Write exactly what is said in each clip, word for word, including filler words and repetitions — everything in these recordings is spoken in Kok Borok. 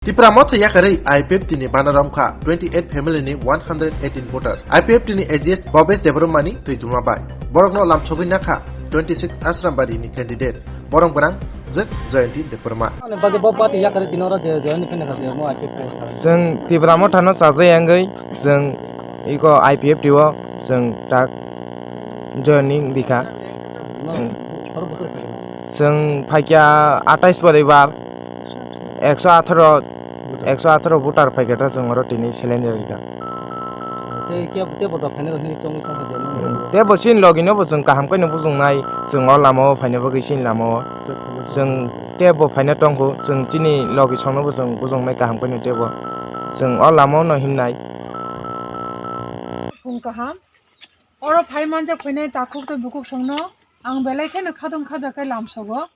Tipra Motha yakarwi I P F T ni bana romkha twenty eight family ni one hundred eighteen voters. I P F T ni A G S Bhabesh Debbarma ni twi duma bai. Borokno lamsogwi nakha twenty six Ashrambari ni candidate. Borok bwrang jwk Jayanti Debbarma. Ani bagwi bo party yakarwi tino oro je join ni khe nakha je mo I P F T. Chwng Tipra Motha no chajai wngwi chwng iko I P F T o chwng tak joining bikha. No, oro bosor khe. Chwng phaikya atais poribar, ekso atharo, ekso atharo voter phaikha ta chwng oro tini cylinder rikha. Tei kebo, kebo da phainai rok hwnwi chongwi tongkha je nang. Tebo chini logi no bo chwng kaham khe no bujungnai, chwng o lama o phaina bagwi chini lama o. Chwng tebo phaina tongkho, chwng chini logi songno bo chwng bujungnai kaham khe no tebo. Chwng o lama o no himnai. Phung kaham. Oro phai manjak phainai takhuk tei bukhuk songno ang belai kheno khadong khaja khe lamsogo.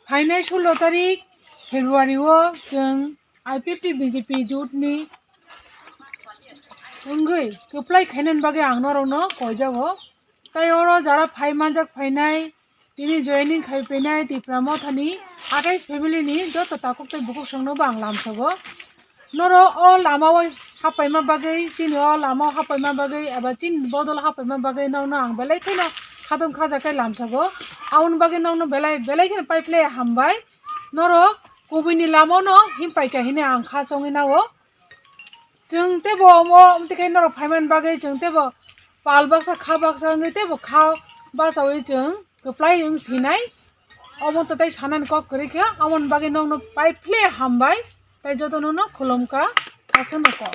Phainai sullo tarik February o chwng I P F T B J P jut ni wngwi kwplai khainani bagwi ang norokno koijago. Tei oro jara phai manjak phainai tini joining khai phainai Tipra Mothani atais family ni joto takhuk tei bukhuk songno bo ang lamsogo. Norok o lama o hapaima bagwi, chini o lama o hapaima bagwi eba chini bodol hapaima bagwi nokno ang belai kheno khadong khaja khe lamsogo. Aboni bagwi nokno belai, belai kheno paiphle hambai. Norok kubuni lama no himpai kha hini ang kha chongwi nao. Chwng tebo omo, omtwi khe norok phaimani bagwi chwng tebo pal baksa, kha baksa wngwi tebo kha bachaui chwng kwplai wng sinai. Omo to tei sanani kok kwrwi khe, omoni bagwi nokno paiphle hambai, tei jotono no khulumkha, aswkno kok.